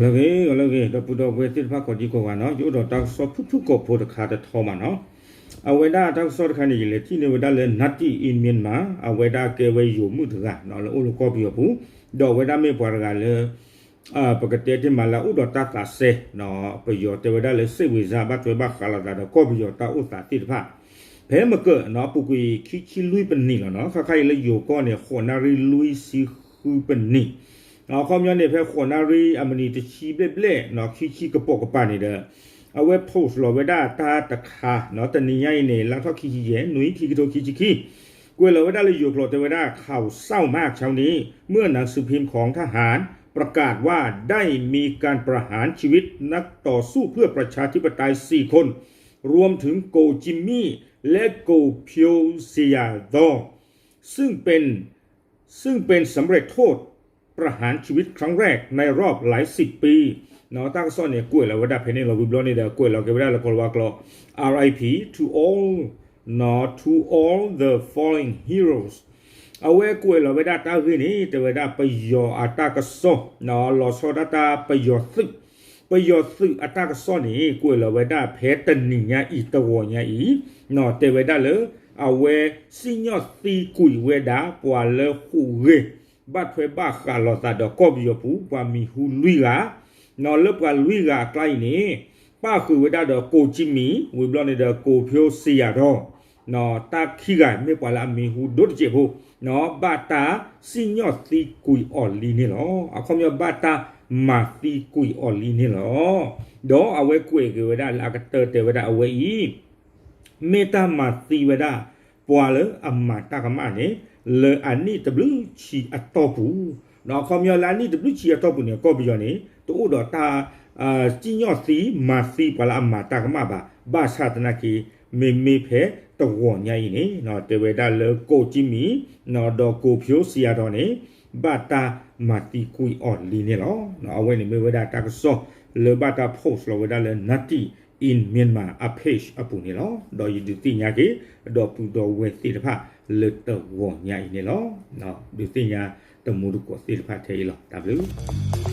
လၢဂ့ၤ လၢဂ့ၤ ဒီပုၢ်ဒီဝဲၢ်သ့ၣ်တဖၣ်ကိးဒံကိးဂၤနီၤ, ယအိၣ်ဒီးတၢ်ကစီၣ်ဖုၣ်ဖုၣ်ကိာ်ဖိတခါတထီဘၣ်နီၤ. အဝဲဒၣ်တၢ်ကစီၣ်တခါန့ၣ် ယလဲၤထံၣ်န့ၢ်ဝဲဒၣ်လၢ Nati in Myanmar အဝဲဒၣ်ကဲဝဲယိၤမုၣ်တဂၤနီၤ လၢအိၣ်လၢကီၢ်ပယီၤပူၤ, ဒီးအဝဲဒၣ်မ့ၢ်ပှၤတဂၤလၢ ပကတဲတ့ၢ်မးလၢအအိၣ်ဒီးတၢ်သးစဲနီၤ, ပယီၤတဲဝဲဒၣ်လၢ စိတ်ဝင်စား ဘၣ်ထွဲဘၣ်ဃးလိာ်သးဒီးကီၢ်ပယီၤတၢ်အိၣ်သးသ့ၣ်တဖၣ် ဖဲမကၢၢ်နီၤ အပူၤကွံာ်ခံဆံလွံၢ်ပနံးလီၤနီၤ, ခါခါအံၤလၢယိၤကီၢ်န့ၣ် ဃိးနၣ်ရံၣ်လွံၢ်ဆံဃုပနံး, အခီပညီန့ၣ် ဖဲဃိးနၣ်ရံၣ်အမံးနံးတဆံဘျဲၣ်ဘျဲၣ်နီၤ ခံဆံကပိာ်ကပၤန့ၣ်ဒီး အဝဲ post လီၤဝဲဒၣ်တၢ်တခါနီၤ, တနံၤညါအံၤန့ၣ် လါထီၣ်ခံဆံယဲၢ် နွံ ခံကထိခံဆံခံ, ကွဲးလီၤဝဲဒၣ်လၢယိၤကျိာ်တဲဝဲဒၣ် ข่าวเศร้ามากเช้านี้ เมื่อหนังสือพิมพ์ของทหารประกาศว่าได้มีการประหารชีวิตนักต่อสู้เพื่อประชาธิปไตยสี่คน รวมถึงโกจิมมี่และโกเพียวเซียดอ ซึ่งเป็น ซึ่งเป็นสำเร็จโทษประหารชีวิตครั้งแรกในรอบหลายสิบปี နီၤ, တၢ်ကစီၣ်န့ၣ် ကွဲးလီၤဝဲဒၣ်ဖဲန့ၣ်လီၤ. ဝံၤဘျီန့ၣ်ဒီး ကွဲးလီၤက့ၤဝဲဒၣ်လၢကီၢ်လၤဝါကျိာ် R I P to all နီၤ to all the fallen heroes, အဝဲကွဲးလီၤဝဲဒၣ်တၢ်ဂ့ၢ်န့ၣ် တဲဝဲဒၣ်ပယီၤအတၢ်ကစီၣ်နီၤ, လီၤဆီဒၣ်တၢ်ပယီၤသုး, ပယီၤသုးအတၢ်ကစီၣ်န့ၣ် ကွဲးလီၤဝဲဒၣ်ဖဲတနံၤညါအံၤတဂီၤညါအံၤနီၤ, တဲဝဲဒၣ်လၢ အဝဲစံၣ်ညီၣ်သံကွံာ်ဝဲဒၣ် ပှၤလၢဟူးဂဲၤ ဘၣ်ထွဲဘၣ်ဃးလိာ်သးဒီးကီၢ်ပယီၤပူၤ ပှၤမံၤဟူလွံၢ်ဂၤ, နီၤ လၢပှၤလွံၢ်ဂၤအကျါအံၤန့ၣ် ပၣ်ဃုာ်ဝဲဒၣ်ဒီး ကိးကၠံမံၤ ဝံၤဘျီန့ၣ်ဒီး ကိးဖၠိစံယၤဒီး နီၤ တၢ်ခံဂၤမ့ၢ်ပှၤလၢအမံၤဟူဒိၣ်တစဲးဖိ နီၤ ဘၣ်တၢ်စံၣ်ညီၣ်သံကွံာ်အီၤလံန့ၣ်လီၤ. အခီပညီဘၣ်တၢ်မၤသံကွံာ်အီၤလံန့ၣ်လီၤ. ဒီးအဝဲကွဲးက့ၤဝဲဒၣ်လၢအကတၢၢ်တဲဝဲဒၣ်အဝဲအံၤ မ့ၢ်တၢ်မၤသံဝဲဒၣ် ပှၤလၢအမၤတၢ်ကမၣ်န့ၣ် လၢအနံၣ်တဘျုးဆံအတီၢ်ပူၤ, ဒီးအခီပညီလၢအနံၣ်တဘျုးဆံအတီၢ်ပူၤန့ၣ် ကီၢ်ပယီၤန့ၣ် တအိၣ်ဒီးတၢ် စံၣ်ညီၣ်သံမၤသံပှၤလၢအမၤတၢ်ကမၣ်ဘၣ်. ဘၣ်ဆၣ်သနာ်က့ မ့မ့ၢ်ဖဲတဂီၤညါအံၤန့ၣ် တဲဝဲဒၣ်လၢကိးကၠံမံၤ ဒီးကိးဖၠိစံယၤဒီးန့ၣ် ဘၣ်တၢ်မၤသံကွံာ်အီၤလံန့ၣ်လီၤ. အဝဲန့ၣ်မ့ၢ်ဝဲဒၣ်တၢ်ကစီၣ်လၢဘၣ်တၢ် post လီၤဝဲဒၣ်လၢ Nati in Myanmar အ page အပူၤန့ၣ်လီၤ. ဒီးယဒုးသ့ၣ်ညါက့ၤ ဒီပုၢ်ဒီဝဲၢ်သ့ၣ်တဖၣ်လၢတဂီၤညါအံၤန့ၣ်လီၤ. ဒုးသ့ၣ်ညါတမူတကိးသ့ၣ်တဖၣ်ထဲအံၤလီၤ. တၢ်ဘျုး